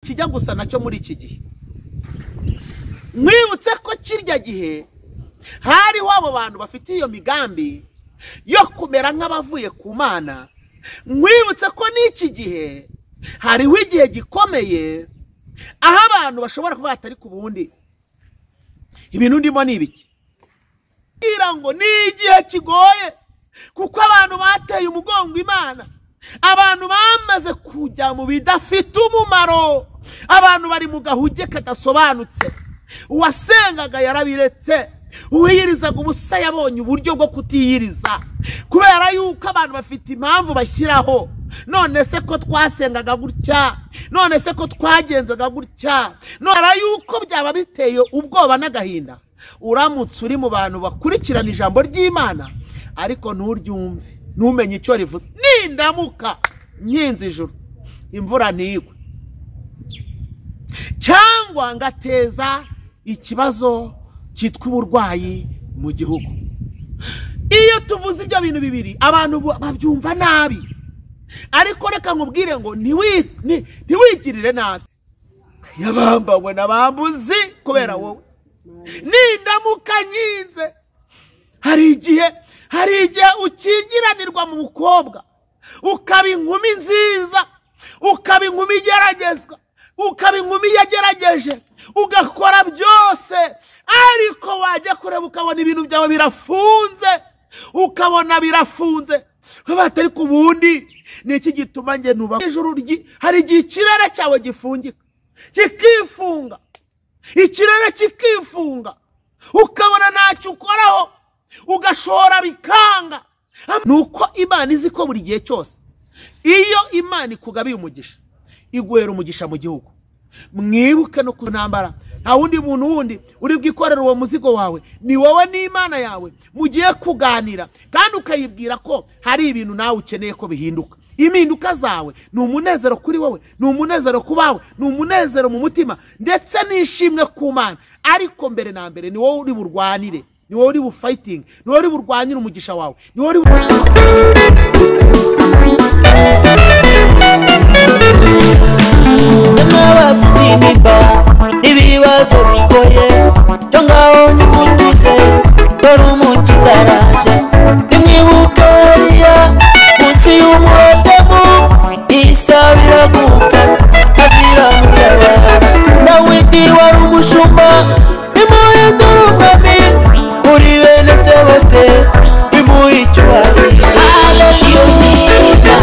Kijya gusa nacyo muri iki gihe. Mwibutse ko kirya gihe hariho abo bantu bafite iyo migambi yo kumera nk'abavuye ku Mana. Mwibutse ko n'iki gihe hariho igihe gikomeye aho abantu bashobora kuba batari ku bundi ibintu ndimo ni ibiki, ngo ni igihe kigoye kuko abantu bateye umugongo Imana, abantu bamaze kujya mu bidafite umumaro, abantu bari mu gahuge kadasobanutse. Uwasengaga yarabiretse, uwiyirizaga ubusa yabonye uburyo bwo kutiyiriza, kubera yuko abantu bafite impamvu bashyiraho. None se ko twasengaga gutya, none se ko twagenzaga gutya, none yuko byaba biteye ubwoba n'agahinda. Uramutse uri mu bantu bakurikirana ijambo ry'Imana ariko nturyumve, ntumenye icyo rivuze, nindamuka nkinze ijuru imvura ntigwe cyangwa ngateza ikibazo cyitwa uburwayi mu gihugu. Iyo tuvuze ibyo bintu bibiri abantu babyumva nabi, ariko reka nkubwire ngo ntiwigirire nabi. Yabambanywe n'abambuzi kubera wowe. Nindamuka nkinze, hari igihe ukingiranirwa mu mukobwa, ukaba inkumi nziza, ukaba inkumi igeragezwa, ukaba inkumi yagerageje, ugakora byose, ariko wajya kureba ukabona ibintu byawe birafunze, ukabona birafunze batari ku bundi. Ni iki gituma nge nuba ijuru? Hari igihe ikirere cyawe gifungika, kikifunga, ikirere kikifunga, ukabona ntacyo ukoraho, ugashora bikanga. Nuko Imana izi ko buri gihe cyose iyo Imana ikugabiye umugisha, iguhera umugisha mu gihugu. Mwibuke no ku ntambara, nta wundi muntu wundi uri bwikorera uwo muzigo wawe, ni wowe n'Imana yawe mugiye kuganira, kandi ukayibwira ko hari ibintu nawe ukeneye ko bihinduka. Impinduka zawe ni umunezero kuri wowe, ni umunezero ku bawe, ni umunezero mu mutima, ndetse n'ishimwe ku Mana. Ariko mbere na mbere ni wowe uri burwanire, ni wowe uri bufighting, ni wowe uri burwanire umugisha wawe, ni wowe uri. Ibibazo bigoye cyo ngaho nimutuze, dore umukiza araje. Nimwibuke Eliya munsi y'umurotemu, isabira gupfa azira mutabara. Dawidi wari umushumba, nimuhindure umwami, uri bene se bose bimuhe icyubahiro. Iyo ni Imana,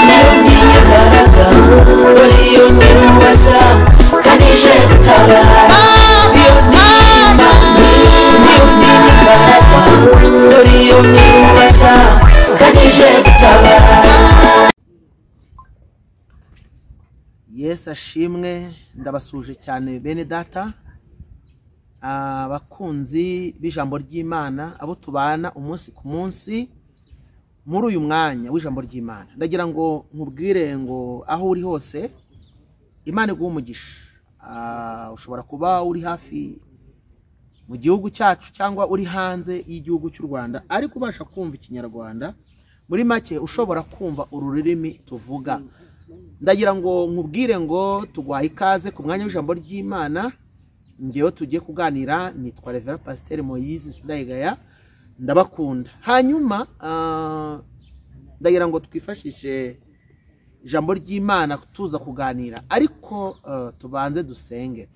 nayo ni imbaraga, dore iyo ni ububasha kanije gutabara. Iyo ni Imana, niyo ni imbaraga, dore iyo ni ububasha kanije gutabara. Yesu ashimwe. Ndabasuje cyane bene data, abakunzi b'ijambo ry'Imana, abo tubana umunsi ku munsi muri uyu mwanya w'ijambo ry'Imana. Ndagira ngo nkubwire ngo aho uri hose Imana iguhe umugisha. Ushobora kuba uri hafi mu gihugu cyacu cyangwa uri hanze y'igihugu cy'u Rwanda, ariko ubasha kumva Ikinyarwanda, muri make ushobora kumva ururimi tuvuga. Ndagira ngo nkubwire ngo tuguhaye ikaze ku mwanya w'ijambo ry'Imana. Ngewe tugiye kuganira nitwa Reverend Pasteur Moise Sindayigaya, ndabakunda. Hanyuma ndagira ngo twifashishe ijambo ry'Imana tuza kuganira, ariko tubanze dusenge.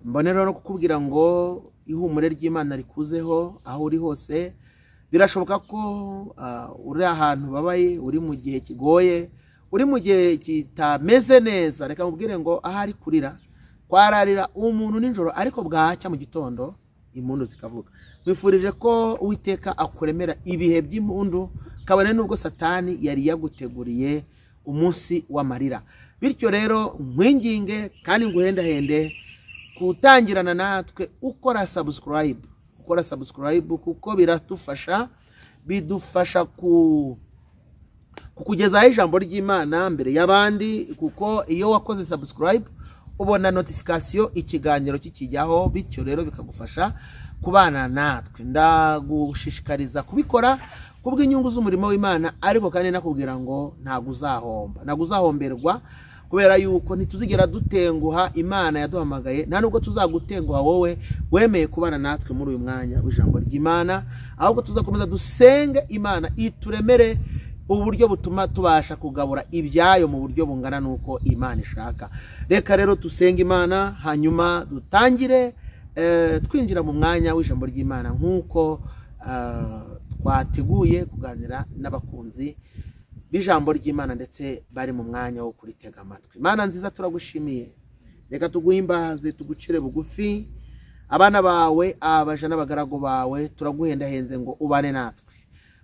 Mbone rero kukubwira ngo ihumure ry'Imana rikuzeho aho uri hose. Birashoboka ko uri ahantu babaye, uri mu gihe kigoye, uri mu gihe kitameze neza. Reka mubwire ngo ahari kurira kwararira umuntu nijoro, ariko bwacya mu gitondo impundu zikavuga. Mwifurije ko Uwiteka akuremera ibihe by'impundu, kabone nubwo Satani yari yaguteguriye umunsi w'amarira. Bityo rero nkwinginge kandi nguhendahende kutangirana natwe ukora subscribe, ukora subscribe kuko biratufasha, bidufasha kukugezaho ijambo ry'Imana mbere y'abandi, kuko iyo wakoze subscribe ubona notification ikiganiro kikijyaho, bityo rero bikagufasha kubana natwe. Ndagushishikariza kubikora kubw'inyungu z'umurimo w'Imana, ariko kandi nakubwira ngo ntago uzahomba, ntago uzahomberwa, Kubera yuko ntituzigera dutenguha Imana yaduhamagaye, nta nubwo tuzagutenguha wowe wemeye kubana natwe muri uyu mwanya w'ijambo ry'Imana, ahubwo tuzakomeza dusenge Imana ituremere uburyo butuma tubasha kugabura ibyayo mu buryo bungana n'uko Imana ishaka. Reka rero dusenge Imana, hanyuma dutangire twinjira mu mwanya w'ijambo ry'Imana nk'uko twateguye kuganira n'abakunzi b'ijambo ry'Imana ndetse bari mu mwanya wo kuritega amatwi. Imana nziza, turagushimiye, reka tuguhimbaze, tugucire bugufi. Abana bawe, abaja n'abagaragu bawe, turaguhendahenze ngo ubane natwe.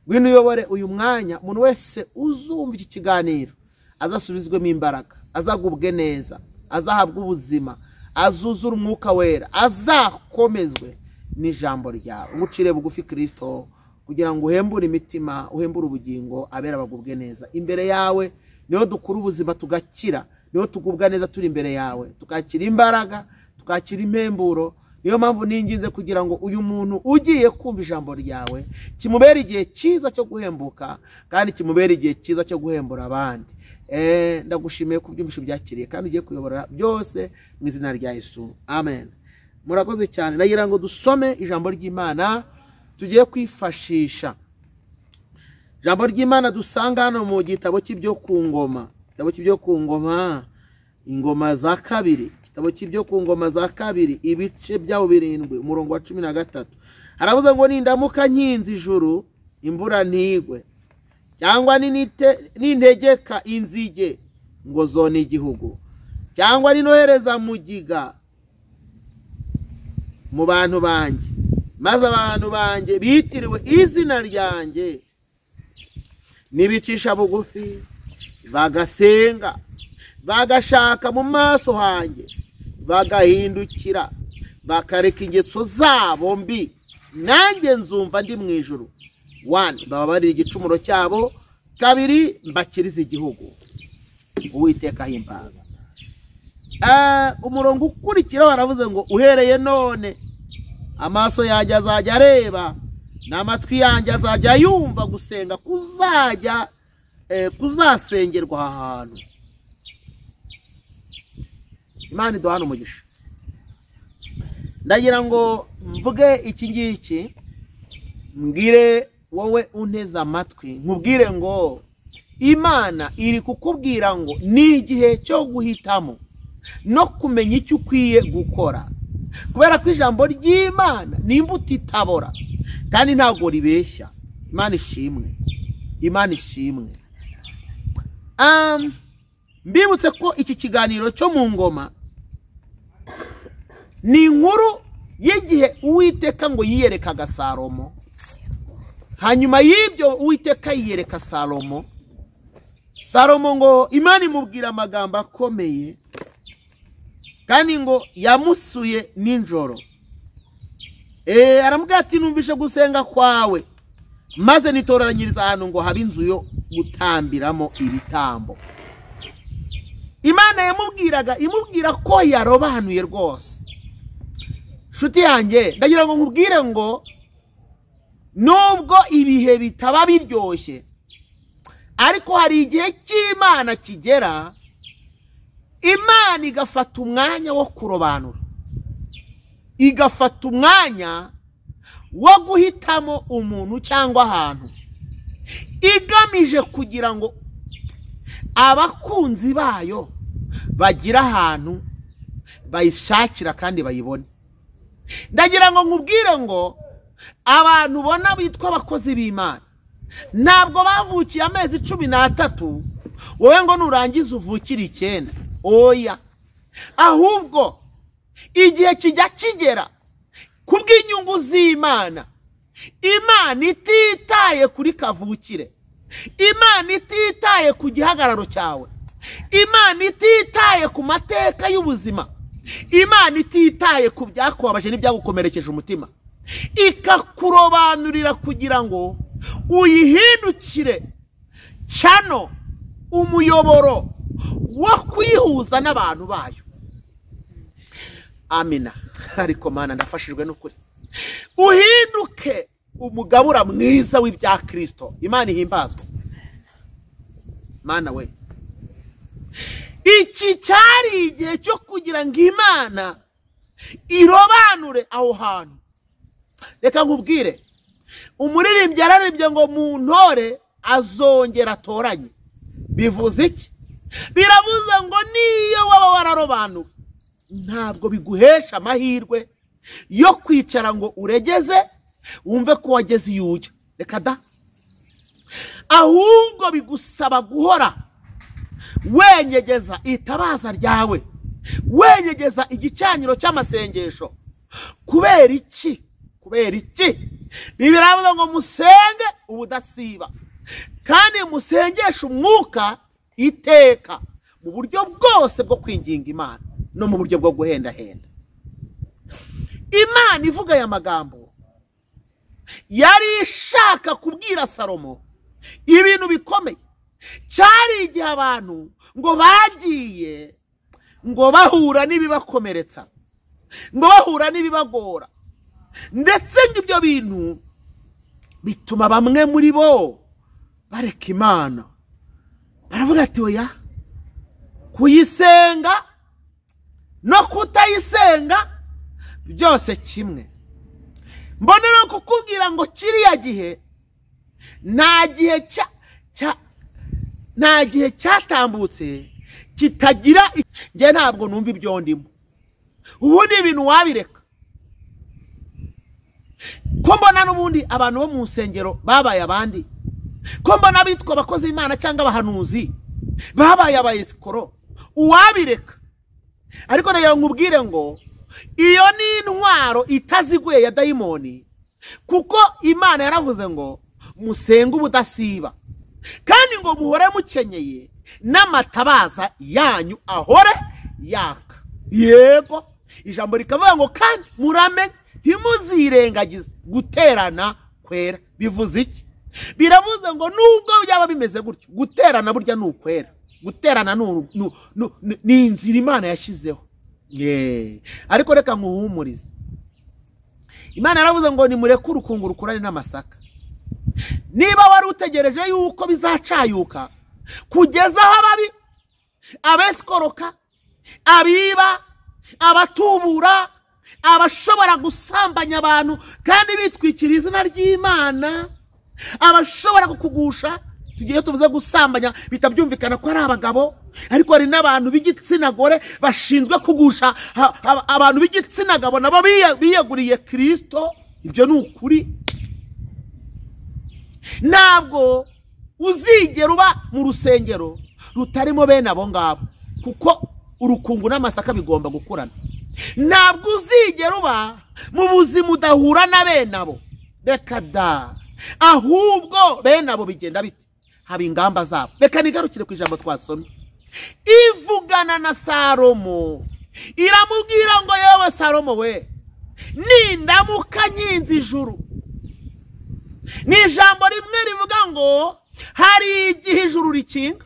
Ngwino uyobore uyu mwanya, umuntu wese uzumva iki kiganiro azasubizwemo imbaraga, azagubwe neza, azahabwe ubuzima, azuzure umwuka wera, azakomezwe n'ijambo ryawe. Ngucire bugufi Kristo, kugira ngo uhembure imitima, uhembure ubugingo, abera bagubwe neza imbere yawe. Niho dukura ubuzima tugakira, niho tugubwa neza turi imbere yawe, tukakira imbaraga, tukakira impemburo. Niyo mpamvu ninginze kugira ngo uyu muntu ugiye kumva ijambo ryawe kimubere igihe cyiza cyo guhembuka, kandi kimubere igihe cyiza cyo guhembura abandi. Ndagushimiye ku byumvisho byakiriye kandi ugiye kuyobora byose mu izina rya Yesu, amen. Murakoze cyane. Nagira ngo dusome ijambo ry'Imana tugiye kwifashisha. Ijambo ry'Imana dusanga hano mu gitabo cy'ibyo ku ngoma, igitabo cy'ibyo ku ngoma, ingoma za kabiri, igitabo cy'ibyo ku ngoma za kabiri, ibice byawo 7, umurongo wa 13. Haravuze ngo nindamuka nkinze ijuru imvura ntigwe, cyangwa nintegeka inzige ngo zone igihugu, cyangwa ninohereza mugiga mu bantu banjye, maze abantu banjye bitiriwe izina ryanjye nibicisha bugufi bagasenga, bagashaka mu maso hanjye, bagahindukira bakareka ingeso zabo mbi, nanjye nzumva ndi mu ijuru. 1 bababarira igicumuro cyabo, 2 mbakiriza igihugu. Uwiteka ahimbaza. Umurongo ukurikira baravuze ngo uhereye none amaso yanjye azajya areba n'amatwi yanjye azajya yumva gusenga kuzajya kuzasengerwa aha hantu. Imana iduhane umugisha. Ndagira ngo mvuge iki ngiki, mbwire wowe unteze amatwi, nkubwire ngo Imana iri kukubwira ngo ni igihe cyo guhitamo no kumenya icyo ukwiye gukora, kubera ko ijambo ry'Imana ni imbuto itabora kandi ntabwo ribeshya. Imana ishimwe, Imana ishimwe. Mbibutse ko iki kiganiro cyo mu ngoma ni inkuru y'igihe Uwiteka ngo yiyerekaga Salomo. Hanyuma y'ibyo Uwiteka yiyereka Salomo, Salomo ngo Imana imubwira amagambo akomeye, kandi ngo yamusuye nijoro. Aramubwira ati numvishe gusenga kwawe, maze nitoranyiriza ahantu ngo habe inzu yo gutambiramo ibitambo. Imana yamubwiraga imubwira ko yarobanuye rwose. Nshuti yanjye, ndagira ngo nkubwire ngo nubwo ibihe bitaba biryoshye, ariko hari igihe cy'Imana kigera, Imana igafata umwanya wo kurobanura, igafata umwanya wo guhitamo umuntu cyangwa ahantu, igamije kugira ngo abakunzi bayo bagira ahantu bayishakira kandi bayibone. Ndagira ngo nkubwire ngo abantu ubona bitwa abakozi b'Imana ntabwo bavukiye amezi 13 wowe ngo nurangiza uvukire 9. Oya, ahubwo igihe kijya kigera kubw'inyungu z'Imana, Imana ititaye kuri kavukire, Imana ititaye ku gihagararo cyawe, Imana ititaye ku mateka y'ubuzima, Imana ititaye ku byakubabaje n'ibyagukomerekeje umutima, ikakurobanurira kugira ngo uyihindukire cano, umuyoboro wo kwihuza n'abantu bayo. Amina. Ariko Mana ndafashijwe n'ukuri. Uhinduke umugabura mwiza w'ibya Kristo. Imana ihimbazwe. Mana we, Iki cyari igihe cyo kugira ngo Imana irobanure aho hantu. Reka nkubwire, umuririmbyi yararirimbye ngo mu ntore azongera atoranye. Bivuze iki? Biravuze ngo niyo waba wararobanuwe ntabwo biguhesha amahirwe yo kwicara ngo uregeze wumve ko wageze iyo ujya. Reka da, ahubwo bigusaba guhora wenyegeza itabaza ryawe, wenyegeza igicaniro cy'amasengesho. Kubera iki? Kubera iki? Biravuze ngo musenge ubudasiba, kandi musengeshe umwuka iteka, mu buryo bwose bwo kwinginga Imana no mu buryo bwo guhendahenda. Imana ivuga aya magambo yari ishaka kubwira Salomo ibintu bikomeye. Cyari igihe abantu ngo bagiye ngo bahura n'ibibakomeretsa, ngo bahura n'ibibagora, ndetse ngo ibyo bintu bituma bamwe muri bo bareka Imana. Baravuga ati oya, kuyisenga no kutayisenga byose kimwe. Mbonera kukubwira ngo kiriya gihe nta gihe cyatambutse kitagira. Njye ntabwo numva ibyo ndimo. Ubundi ibintu wabireka. Ko mbona n'ubundi abantu bo mu nsengero babaye abandi, ko mbona bitwa abakozi b'Imana cyangwa abahanuzi babaye abayesikoro, uwabireka. Ariko nayo nkubwire ngo iyo ni intwaro itaziguye ya dayimoni, kuko Imana yaravuze ngo musenge ubudasiba, kandi ngo muhore mukenyeye n'amatabaza yanyu ahore yaka. Yego, ijambo rikavuga ngo kandi muramenye ntimuzirengagize guterana kwera. Bivuze iki? Biravuze ngo nubwo byaba bimeze gutyo, guterana burya ni ukwera. Guterana ni inzira Imana yashyizeho. Ariko reka nkuhumurize, Imana yaravuze ngo nimureke urukungu rukurane n'amasaka. Niba wari utegereje yuko bizacayuka kugeza aho ababi, abesikoroka, abiba, abatubura, abashobora gusambanya abantu kandi bitwikira izina ry'Imana, abashobora kukugusha, tugiye tuvuze gusambanya bitabyumvikana ko ari abagabo, ariko hari n'abantu b'igitsina gore bashinzwe kugusha abantu b'igitsina gabo nabo biyeguriye Kristo. Ibyo ni ukuri. Ntabwo uzigera uba mu rusengero rutarimo bene abo ngabo, kuko urukungu n'amasaka bigomba gukurana. Ntabwo uzigera uba mu buzima udahura na bene abo. Reka da, ahubwo bene abo bigenda bite? Haba ingamba zabo. Reka nigarukire ku ijambo twasomye. Ivugana na Salomo, iramubwira ngo yewe Salomo we, nindamuka nkinze ijuru. Ni ijambo rimwe rivuga ngo hari igihe ijuru rikinga.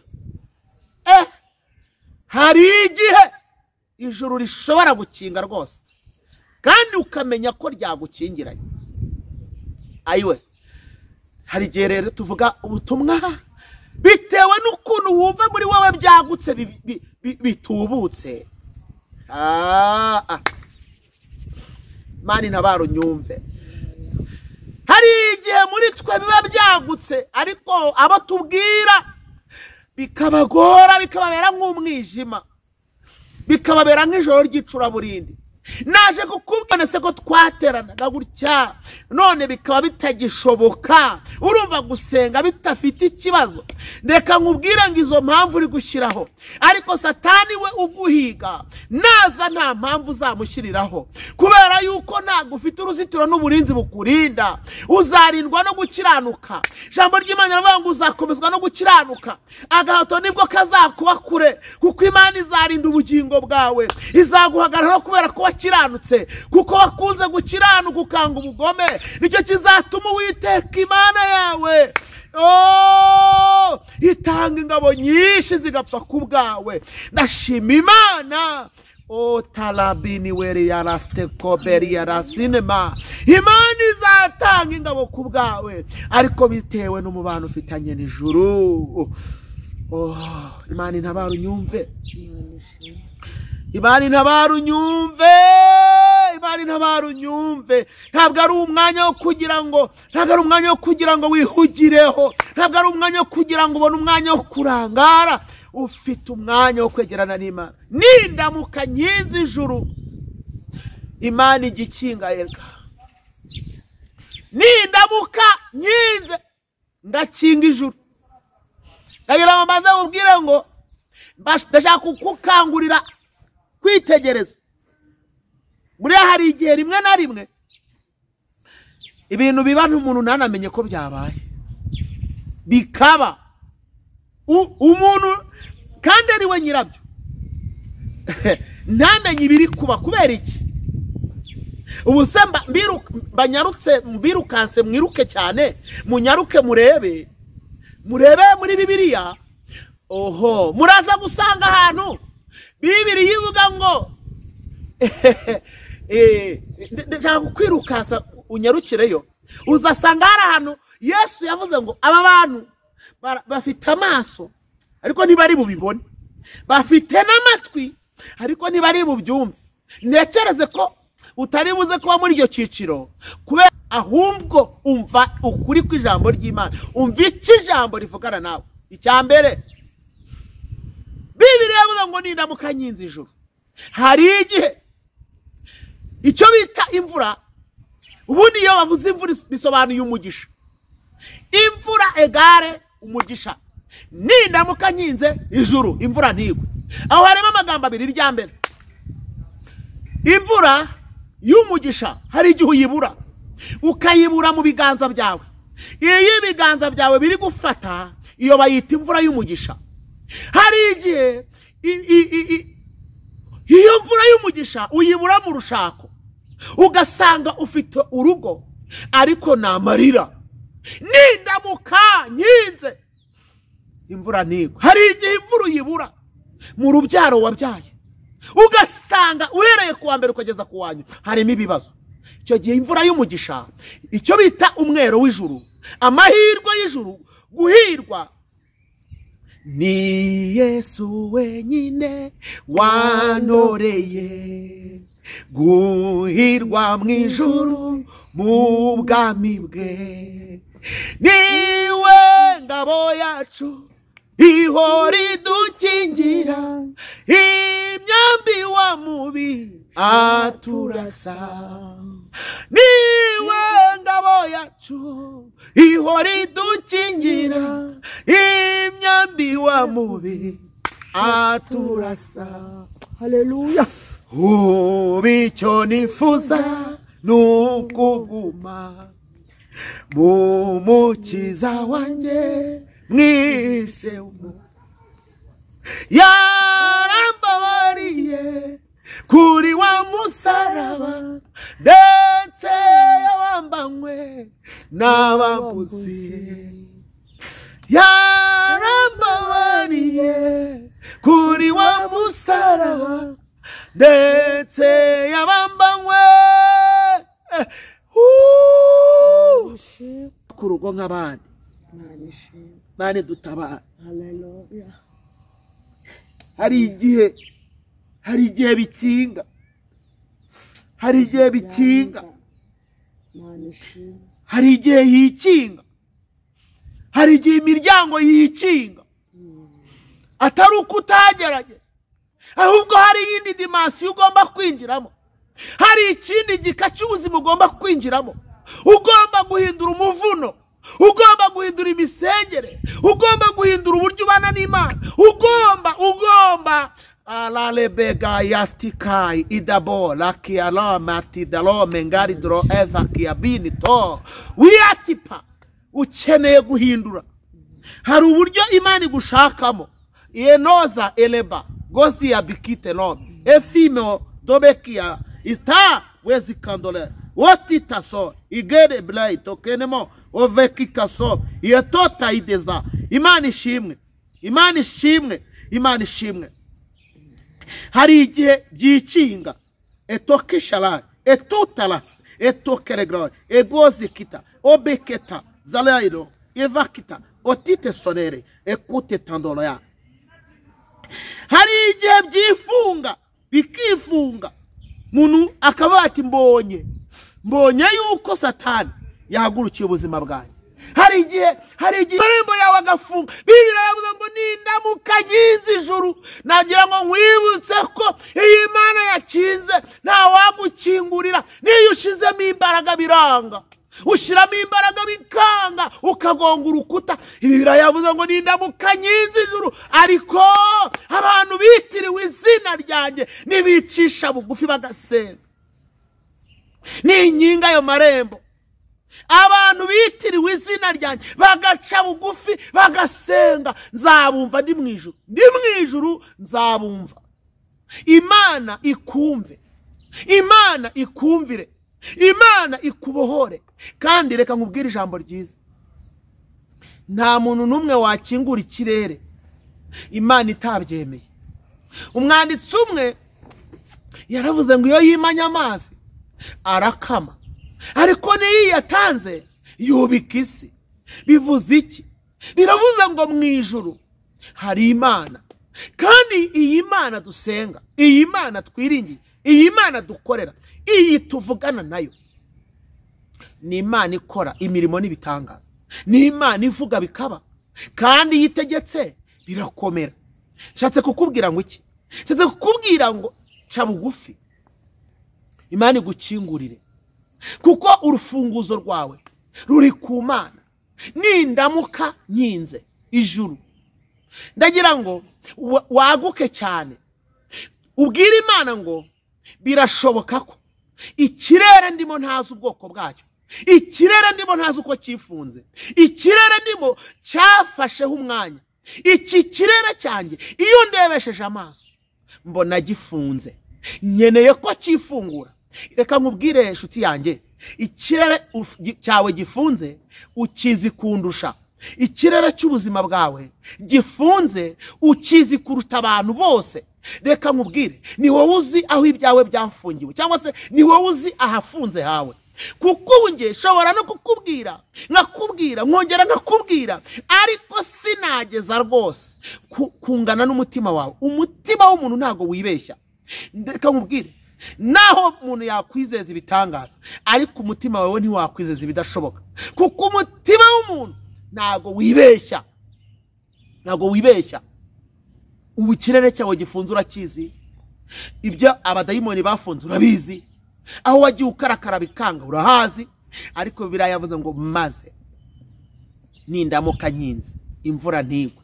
Hari igihe ijuru rishobora gukinga rwose, kandi ukamenya ko ryagukingiranye. Ayiwe, hari igihe rero tuvuga ubutumwa bitewe n'ukuntu wumva muri wowe byagutse bitubutse. Mani ntabaro nyumve. Hari igihe muri twe biba byagutse, ariko abo tubwira bikabagora, bikababera nk'umwijima, bikababera nk'ijoro ry'icuraburindi. Naje kukubwira se ko twateranaga gutya none bikaba bitagishoboka, urumva gusenga bitafite ikibazo. Reka nkubwire ngo izo mpamvu uri gushyiraho, ariko Satani we uguhiga naza nta mpamvu uzamushyiriraho, kubera yuko ntabwo ufite uruzitiro n'uburinzi bukurinda. Uzarindwa no gukiranuka. Ijambo ry'Imana riravuga ngo uzakomezwa no gukiranuka, agahato nibwo kazakuba kure, kuko Imana izarinda ubugingo bwawe, izaguhagararaho kubera ko wakiranutse, kuko wakunze gukiranuka ukanga ubugome. Nicyo kizatuma Uwiteka Imana yawe itanga ingabo nyinshi zigapfa ku bwawe. Ndashima Imana. Talabini weri yarastekoberi yarasinema. Imana izatanga ingabo ku bwawe, ariko bitewe n'umubano ufitanye n'ijuru. Oh, Imana intabara unyumve, Imana intabara unyumve, Imana intabara unyumve. Ntabwo ari umwanya wo kugira ngo, ntabwo ari umwanya wo kugira ngo wihugireho, ntabwo ari umwanya wo kugira ngo ubone umwanya wo kurangara. Ufite umwanya wo kwegerana n'Imana. Nindamuka nkinze ijuru, Imana igikinga erga. Nindamuka nkinze ndakinga ijuru. Ndagira ngo mbanze nkubwire ngo ndashaka kukukangurira kwitegereza. Buriya hari igihe rimwe na rimwe ibintu biba umuntu ntanamenye ko byabaye, bikaba umuntu kandi ari we nyirabyo ntamenye ibiri kuba. Kubera iki? Ubu se banyarutse mbirukanse, mwiruke cyane, munyaruke murebe, murebe muri Bibiliya. Oho, muraza gusanga ahantu Bibiliya ivuga ngo ndashaka kukwirukansa unyarukireyo. Uzasanga hari ahantu Yesu yavuze ngo aba bantu bafite amaso ariko ntibari bubibone, bafite n'amatwi ariko ntibari bubyumve. Ntekereze ko utari buze kuba muri iryo cyiciro, kubera ahubwo umva ukuri kw'ijambo ry'Imana, umva icyo ijambo rivugana nawe. Icya mbere, Bibiliya yavuze ngo nindamuka nkinze ijuru. Hari igihe icyo bita imvura, ubundi iyo bavuze imvura bisobanuye umugisha. Imvura egare umugisha. Nindamuka nkinze ijuru, imvura ntigwe. Aho harimo amagambo abiri. Irya mbere, imvura y'umugisha hari igihe uyibura, ukayibura mu biganza byawe. Iyo ibiganza byawe biri gufata, iyo bayita imvura y'umugisha. Hari igihe iyo mvura y'umugisha uyibura mu rushako, ugasanga ufite urugo ariko ni amarira. Nindamuka nkinze imvura ntigwe. Hari igihe imvura uyibura mu rubyaro wabyaye, ugasanga uhereye ku wa mbere ukageza ku wa nyuma harimo ibibazo. Icyo gihe imvura y'umugisha, icyo bita umwero w'ijuru, amahirwe y'ijuru, guhirwa, ni Yesu wenyine wantoreye guhirwa mu ijuru mu bwami bwe. Niwe ngabo yacu ihora idukingira, imyambi wa mubi aturasa. Niwe ngabo yacu ihora idukingira, imyambi wa mubi aturasa. Haleluya. Ubu icyo nifuza ni ukuguma mu mukiza wanjye mwishe yarambabariye kuri wa musaraba, ndetse yabambanywe n'abambuzi. Yarambabariye kuri wa musaraba, ndetse yabambanywe ku rugo nk'abandi. Mane dutabara. Hari igihe, hari igihe bikinga, hari igihe bikinga, hari igihe hikinga, hari igihe imiryango yikinga, atari uko utagerageza, ahubwo hari iyindi dimansiyo ugomba kwinjiramo, hari ikindi gika cy'ubuzima ugomba kwinjiramo. Ugomba guhindura umuvuno, ugomba guhindura imisengere, ugomba guhindura uburyo ubana n'Imana, ugomba alalebega yastikai idabo lakiala matidalo mengaridro eva kiabini to wiatipa. Ukeneye guhindura. Hari uburyo Imana igushakamo. Yenoza eleba gozi ya bikite no efimo dobekia ista wezikandole wotitaso igere blai tokenemo ovekikaso yetota ideza. Imana ishimwe, Imana ishimwe, Imana ishimwe. Hari igihe byikinga etokishala etutalas etokeregra egozikita obeketa zalairo evakita Otite sonere ekute tandoroya. Hari igihe byifunga bikifunga, muntu akaba ati mbonye yuko Satani yahagurukiye ubuzima bwanjye. Hari igihe amarembo yawe agafunga. Bibiliya yavuze ngo nindamuka nkinze ijuru, nagira ngo nkwibutse ko iyi Mana yakinze nta wagukingurira. Niyo ushizemo imbaraga biranga, ushyiramo imbaraga bikanga, ukagonga urukuta. Bibiliya yavuze ngo nindamuka nkinze ijuru, ariko abantu bitiriwe izina ryanjye nibicisha bugufi bagasenga, ninkinga ayo marembo. Abantu bitiriwe izina ryanjye bagaca bugufi bagasenga, nzabumva ndi mu ijuru, ndi mu ijuru nzabumva. Imana ikumve, Imana ikumvire, Imana ikubohore. Kandi reka nkubwire ijambo ryiza, nta muntu n'umwe wakingura ikirere Imana itabyemeye. Umwanditsi umwe yaravuze ngo iyo yimanye amazi arakama, ariko niyo yatanze yubika isi. Bivuze iki? Biravuze ngo mu ijuru hari Imana, kandi iyi Mana dusenga, iyi Mana twiringiye, iyi Mana dukorera, iyi tuvugana nayo, ni Imana ikora imirimo n'ibitangaza, ni Imana ivuga bikaba, kandi yitegetse birakomera. Nshatse kukubwira ngo iki? Nshatse kukubwira ngo ca bugufi, Imana igukingurire, kuko urufunguzo rwawe ruri ku Mana. Nindamuka nkinze ijuru, ndagira ngo waguke cyane, ubwire Imana ngo birashoboka ko ikirere ndimo ntazi ubwoko bwacyo, ikirere ndimo ntazi uko cyifunze, ikirere ndimo cyafasheho umwanya, iki kirere cyanjye iyo ndebesheje amaso mbona gifunze, nkeneye ko cyifungura. Reka nkubwire inshuti yanjye, ikirere cyawe gifunze ukizi kundusha. Ikirere cy'ubuzima bwawe gifunze ukizi kuruta abantu bose. Reka nkubwire, ni wowe uzi aho ibyawe byafungiwe, cyangwa se ni wowe uzi ahafunze hawe. Kuko ubu nge nshobora no kukubwira, nkakubwira, nkongera nkakubwira, ariko sinageza rwose kungana n'umutima wawe. Umutima w'umuntu ntago wibeshya. Reka nkubwire, naho umuntu yakwizeza ibitangaza, ariko umutima wawe ntiwakwizeza ibidashoboka, kuko umutima w'umuntu ntago wibeshya, ntago wibeshya. Ubu ikirere cyawe gifunze urakizi, ibyo abadayimoni bafunze urabizi, aho wagiye ukarakara bikanga urahazi. Ariko Bibiliya yavuze ngo maze nindamuka nkinze imvura ntigwe,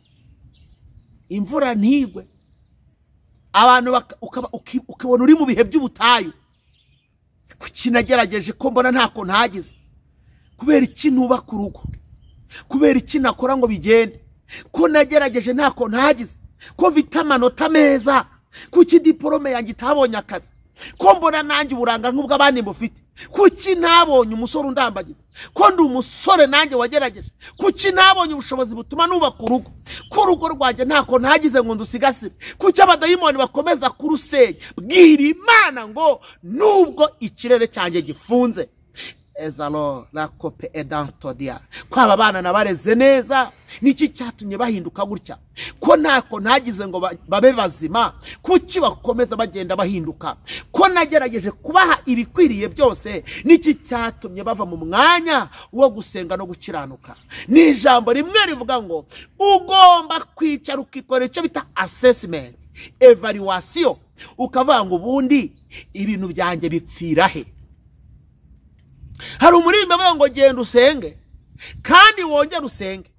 imvura ntigwe, abantu ukabona uri mu bihe by'ubutayu. Kuki nagerageje ko mbona ntako ntagize? Kubera iki ntubaka urugo? Kubera iki nakora ngo bigende? Ko nagerageje ntako ntagize? Ko mfite amanota meza? Kuki diporome yanjye itabonye akazi? Ko mbona nanjye uburanga nk'ubw'abandi mufite? Kuki ntabonye umusore undambagiza? Ko ndi umusore nanjye wagerageje? Kuki ntabonye ubushobozi butuma nubaka urugo? Ko urugo rwanjye ntako ntagize ngo ndusigasire? Kuki abadayimoni bakomeza kurusenya? Bwira Imana ngo nubwo ikirere cyanjye gifunze, ezalo la kope edantodia, ko aba bana nabareze neza, niki cyatumye bahinduka gutya? Ko ntako ntagize ngo babe bazima, kuki bakomeza bagenda bahinduka? Ko nagerageje kubaha ibikwiriye byose, niki cyatumye bava mu mwanya wo gusenga no gukiranuka? Ni ijambo rimwe rivuga ngo ugomba kwicara ukikora icyo bita assessment, evaluation, ukavuga ngo ubundi ibintu byanjye bipfira he? Hari umurimbo avuga ngo genda usenge kandi wongere usenge,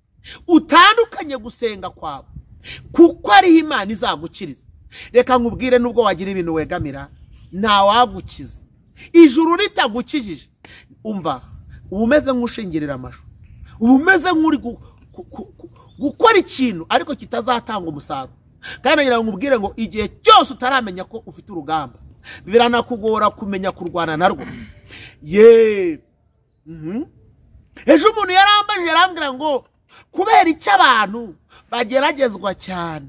utandukanye gusenga kwawe, kuko ariho Imana izagukiriza. Reka nkubwire, nubwo wagira ibintu wegamira, ntawagukiza ijuru ritagukijije. Umva, uba umeze nk'ushingirira amashu, uba umeze nk'uri gukora ikintu ariko kitazatanga umusaruro. Kandi nagira ngo nkubwire ngo igihe cyose utaramenya ko ufite urugamba, biranakugora kumenya kurwana narwo. Ye, ejo umuntu yarambajije yarambwira ngo kubera icyo abantu bageragezwa cyane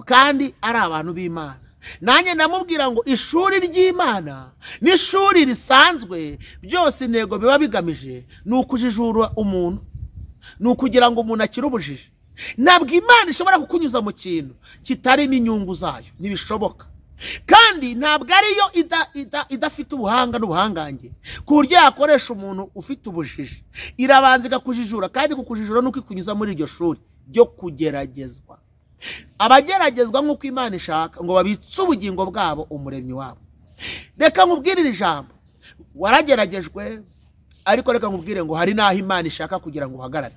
kandi ari abantu b'Imana. Nanjye ndamubwira ngo ishuri ry'Imana n'ishuri risanzwe byose intego biba bigamije ni ukujijura umuntu. Ni ukugira ngo umuntu akire ubujiji. Ntabwo Imana ishobora kukunyuza mu kintu kitarimo inyungu zayo, ntibishoboka. Kandi ntabwo ariyo idafite ubuhanga n'ubuhangange ku buryo yakoresha umuntu ufite ubujiji. Irabanza ikakujijura, kandi kukujijura nuko ikunyuza muri iryo shuri ryo kugeragezwa. Abageragezwa nk'uko Imana ishaka ngo babitse ubugingo bwabo umuremyi wabo. Reka nkubwire iri jambo, warageragejwe, ariko reka nkubwire ngo hari n'aho Imana ishaka kugira ngo uhagarare.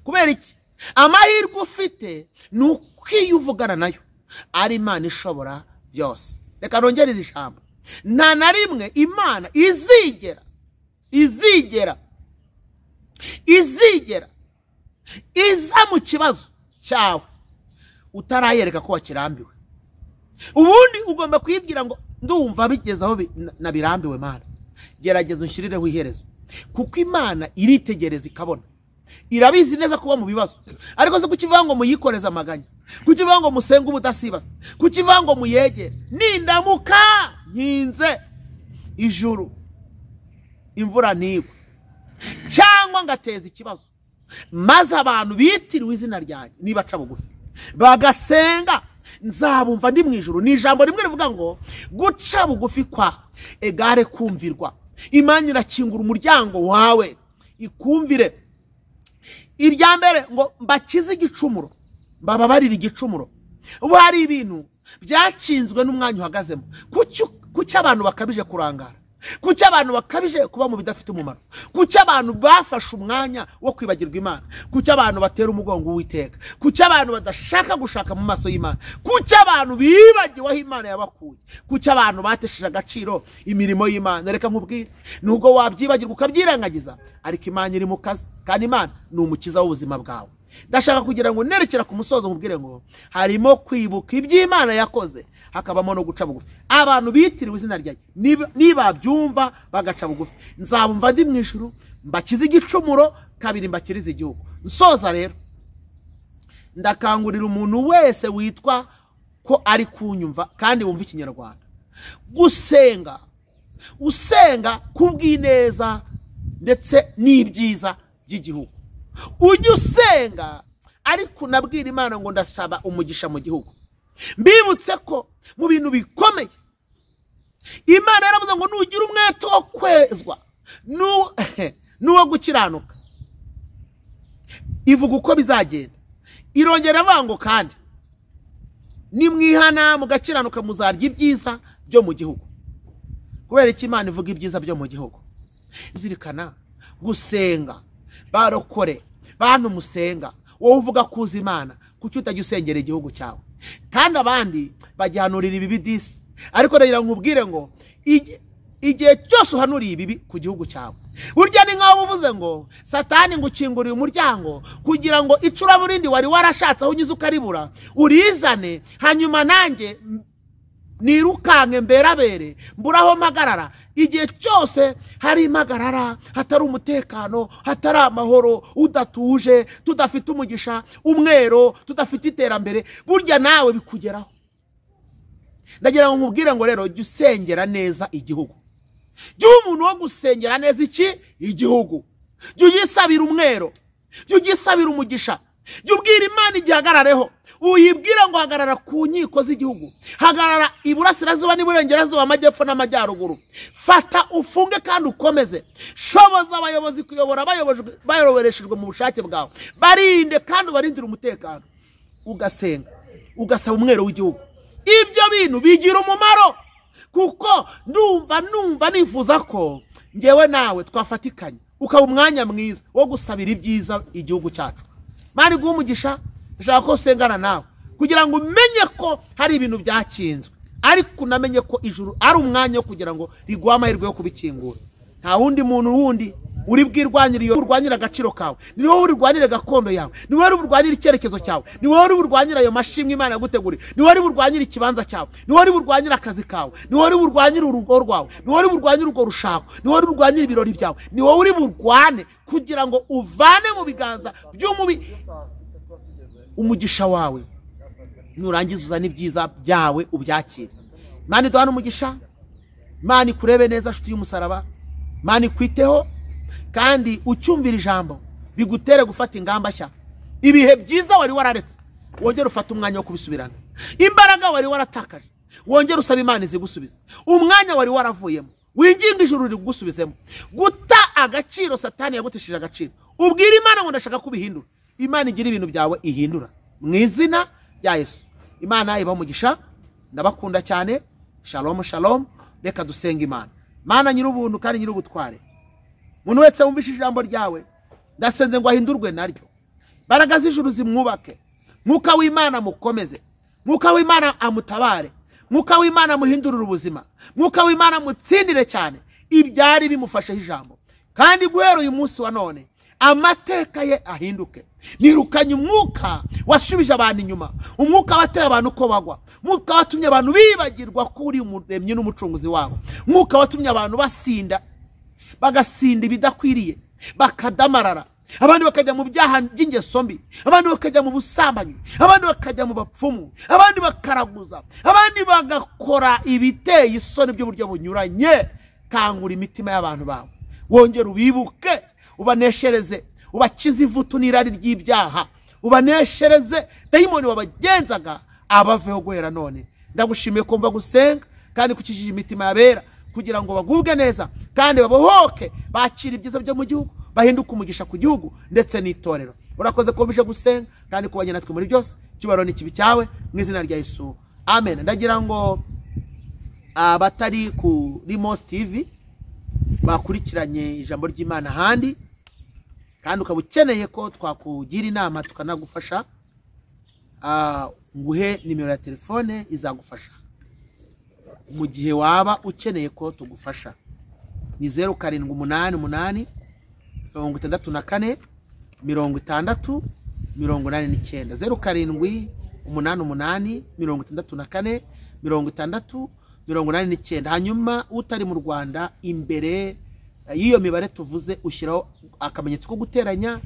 Kubera iki? Amahirwe ufite ni uko iyo uvugana nayo ari Imana ishobora byose. Reka nongere iri jambo, nta na rimwe Imana izigera izigera izigera iza mu kibazo cyawe utarayereka ko wakirambiwe. Ubundi ugomba kwibwira ngo ndumva bigeze aho nabirambiwe, Mana gerageza unshyirireho iherezo. Kuko Imana iritegereza ikabona, irabizi neza kuba mu bibazo. Ariko se kukivuga ngo muyikoreze amaganya, kukivuga ngo musenge ubudasibaza, kukivuga ngo muyegere, nindamuka nkinze ijuru imvura ntigwe cyangwa ngateza ikibazo, maze abantu bitiriwe izina ryanjye nibaca bugufi bagasenga, nzabumva ndi mu ijuru. Ni ijambo rimwe rivuga ngo guca bugufi kwa egare kumvirwa. Imana irakingura umuryango wawe ikumvire. Irya mbere ngo mbakize igicumuro, mbababarire igicumuro. Ubu hari ibintu byakinzwe n'umwanya uhagazemo. Kuki abantu bakabije kurangara? Kuki abantu bakabije kuba mu bidafite umumaro? Kuki abantu bafashe umwanya wo kwibagirwa Imana? Kuki abantu batera umugongo Uwiteka? Kuki abantu badashaka gushaka mu maso y'Imana? Kuki abantu bibagiwe aho Imana yabakuye? Kuki abantu batesheje agaciro imirimo y'Imana? Reka nkubwire, nubwo wabyibagirwa ukabyirengagiza, ariko Imana iri mu kazi, kandi Imana ni umukiza w'ubuzima bwawe. Ndashaka kugira ngo nerekera ku musozo nkubwire ngo harimo kwibuka iby'Imana yakoze, hakabamo no guca bugufi. Abantu bitiriwe izina ryanjye niba byumva bagaca bugufi, nzabumva ndi mu ijuru, mbakize igicumuro, kabiri mbakirize igihugu. Nsoza rero, ndakangurira umuntu wese witwa ko ari kunyumva kandi wumva Ikinyarwanda gusenga, usenga kubw'ineza ndetse n'ibyiza by'igihugu. Ujye usenga ariko unabwira Imana ngo ndasaba umugisha mu gihugu. Mbibutse ko mu bintu bikomeye Imana yaravuze ngo nugira umwete wo kwezwa n'uwo gukiranuka, ivuga uko bizagenda. Irongera avuga ngo kandi nimwihana mugakiranuka muzarya ibyiza byo mu gihugu. Kubera iki Imana ivuga ibyiza byo mu gihugu? Zirikana gusenga, barokore bantu musenga, wowe uvuga kuza Imana, kuki utajya usengera igihugu cyawe? Kandi abandi bagihanurira ibibi disi, ariko ndagira ngo nkubwire ngo igihe cyose uhanuriye ibibi ku gihugu cyawe, burya ni nkaho uvuze ngo Satani ngukinguriye umuryango kugira ngo icuraburindi wari warashatse aho unyuze ukaribura urizane, hanyuma nanjye nirukanke mberabere mburaho mpagarara. Igihe cyose hari impagarara, hatari umutekano, hatari amahoro, udatuje, tudafite umugisha, umwero, tudafite iterambere, burya nawe bikugeraho. Ndagira ngo nkubwire ngo rero jya usengera neza igihugu. Jya umuntu wo gusengera neza iki igihugu. Jya ugisabira umwero, jya ugisabira umugisha, jya ubwira Imana igihagarareho. Uyibwira ngo hagarara ku nkiko z'igihugu, hagarara iburasirazuba n'iburengerazuba, amajyepfo n'amajyaruguru. Fata ufunge kandi ukomeze. Shoboza abayobozi kuyobora bayoboreshejwe mu bushake bwawe, barinde kandi ubarindire umutekano. Ugasenga, ugasaba umwero w'igihugu. Ibyo bintu bigira umumaro, kuko ndumva nifuza ko ngewe nawe twafatikanye, ukaba umwanya mwiza wo gusabira ibyiza igihugu cyacu. Mani guha umugisha, ndashaka ko usengana nawe kugira ngo umenye ko hari ibintu byakinzwe, ariko unamenye ko ijuru ari umwanya wo kugira ngo riguhe amahirwe yo kubikingura. Nta wundi muntu wundi uri bwirwanire iyo urwanira agaciro kawe, ni wowe urwanira gakondo yawe, ni wowe urwanira icyerekezo cyawe, ni wowe urwanira ayo mashimwe Imana yaguteguriye, ni wowe urwanira ikibanza cyawe, ni wowe urwanira akazi kawe, ni wowe urwanira urugo rwawe, ni wowe urwanira urwo rushako, ni wowe urwanira ibirori byawe, ni wowe uri burwane kugira ngo uvane mu biganza by'umubi umugisha wawe. Nurangiza uzane ibyiza byawe ubyakire. Imana iduhane umugisha, Imana ikurebe neza nshuti y'umusaraba, Imana ikwiteho kandi ucyumvira ijambo. Bigutere gufata ingamba nshya. Ibihe byiza wari wararetse, wongere ufate umwanya wo kubisubirana. Imbaraga wari waratakaje, wongere usaba Imana izigusubiza. Umwanya wari waravuyemo, winginga ijuru rigusubizemo. Guta agaciro Satani yagutishije agaciro, ubwira Imana ngo ndashaka kubihindura. Imana igira ibintu byawe ihindura mu izina rya Yesu. Imana ibahe umugisha, ndabakunda cyane. Shalom shalom. Reka dusenga Imana. Mana nyir'ubuntu kandi nyir'ubutware, umuntu wese wumvishe ijambo ryawe ndasenze ngo ahindurwe naryo. Imbaraga z'ijuru zimwubake, Mwuka w'Imana mukomeze, Mwuka w'Imana amutabare, Mwuka w'Imana amuhindurire ubuzima, Mwuka w'Imana amutsindire cyane ibyari bimufasheho ijambo. Kandi guhera uyu munsi wa none amateka ye ahinduke. Nirukanye umwuka washubije abantu inyuma, umwuka wateye abantu uko bagwa, umwuka watumye abantu bibagirwa ko uri umuremyi n'umucunguzi wabo, umwuka watumye abantu basinda, bagasinda ibidakwiriye, bakadamarara, abandi bakajya mu byaha by'ingeso mbi, abandi bakajya mu busambanyi, abandi bakajya mu bapfumu, abandi bakaraguza, abandi bagakora ibiteye isoni by'uburyo bunyuranye. Kangura imitima y'abantu bawe, wongere ubibuke, ubaneshereze, ubakize ivutu n'irari ry'ibyaha, ubaneshereze dayimoni wabagenzaga abaveho guhera none. Ndagushimiye kumva gusenga kandi kukijije imitima yabera kugira ngo bagubwe neza kandi babohoke, bakire ibyiza byo mu gihugu, bahinduke umugisha ku gihugu ndetse n'itorero. Urakoze kumvisha gusenga kandi kubanye natwe muri byose. Icyubahiro n'ikibi cyawe mu izina rya Yesu, amen. Ndagira ngo abatari kuri Mos TV bakurikiranye ijambo ry'Imana ahandi, kandi ukaba ukeneye ko twakugira inama tukanagufasha, nguhe nimero ya telefone izagufasha mu gihe waba ukeneye ko tugufasha. Ni 0788 64 60 89, 0788 64 60 89. Hanyuma utari mu Rwanda, imbere y'iyo mibare tuvuze ushyiraho akamenyetso ko guteranya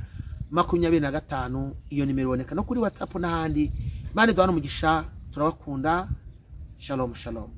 25. Iyo nimero iboneka no kuri WhatsApp n'ahandi. Imana iduhane umugisha, turabakunda. Shalom shalom.